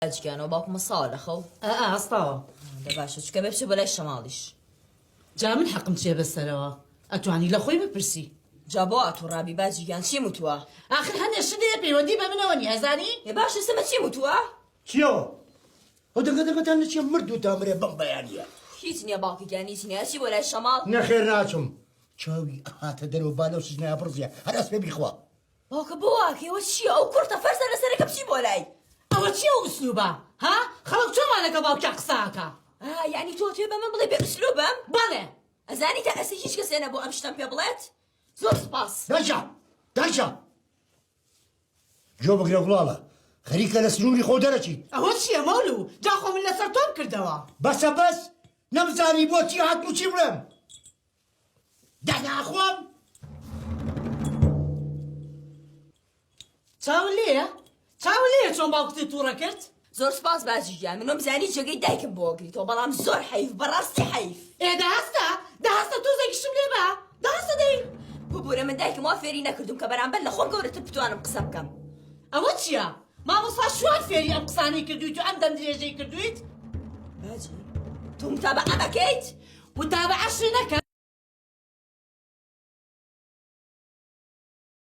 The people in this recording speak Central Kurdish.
باجی گیان ئەوە باوکم هەستاوە لە خەو؟ ئا ئا هەستاوە. دە باشە چونکە بێ بچێ بۆ لای شەماڵیش. جا من حەقم چیە بەسەرەوە؟ ئەتوانی لە خۆی بپرسی. جا بۆ ئەتوو ڕابی باجی گیان چیم وتووە؟ ئاخر هەندێ شت هەیە پەیوەندی بە منەوە نیە ئەزانی؟ ئێ باشە ئێستا من چیم وتووە؟ چیەوە؟ ئەو دەنگە دەنگەتان لە چیە مردوو تا مرێ بەم بەیانیە؟ هیچ نیە باوکی گیان هیچ نیە ئەچی بۆ لای شەماڵ؟ نەخێر ناچم چاوی ئەهاتە دەرەوە با لەو سجنایە بڕزیە هەر ئەسپێ بیخوا. باوکە بۆ واکەی ئەوە چیە ئەو کوڕتە فەرزە لەسەرە کە بچی بۆ لای. ئەوە چیە ئەو ئسلوبە ها خەڵک چۆن وا لەگەڵ باوکیا قسە ئەکا. ئا یانی تۆ ئەتەوێ بە من بڵێی بێ ئسلوبم؟ بەڵێ. ئەزانی تا ئێستا هیچ کەسێ نەبوو ئەم شتەم پێ بڵێت زۆر سوپاس. دایکە دایکە گوێ بگرە گوڵاڵە خەریکە لە سنووری خۆ دەرەچیت. ئەوە چیە مەولو جا خۆ من لەسەر تۆم کردەوە. بەسە بەس نەمزانی بۆ چی هاتم و چی بڵێم. دەنا خۆم. چاوت لێیە؟ چاوت لێیە چۆن باوکتت توڕە کرد؟ زۆر سوپاس باجی گیان من وەمزانی جێگەی دایکم بۆ ئەگریتەوە بەڵام زۆر حەیف بەڕاستی حەیف. ئێ دە هەستە دە هەستە تۆزێکیشم لێ بە دە هەستە دەی. ببورە من دایکم وا فێری نەکردوم کە بەرامبەر لە خۆم گەورەتر بتوانم قسە بکەم. ئەوە چیە؟ مامۆستا شوان فێری ئەم قسانەی کردویت و ئەم دەم درێژەی کردویت؟ باجی تۆ متابەعە ئەکەیت؟ متابەعەش نەکەم.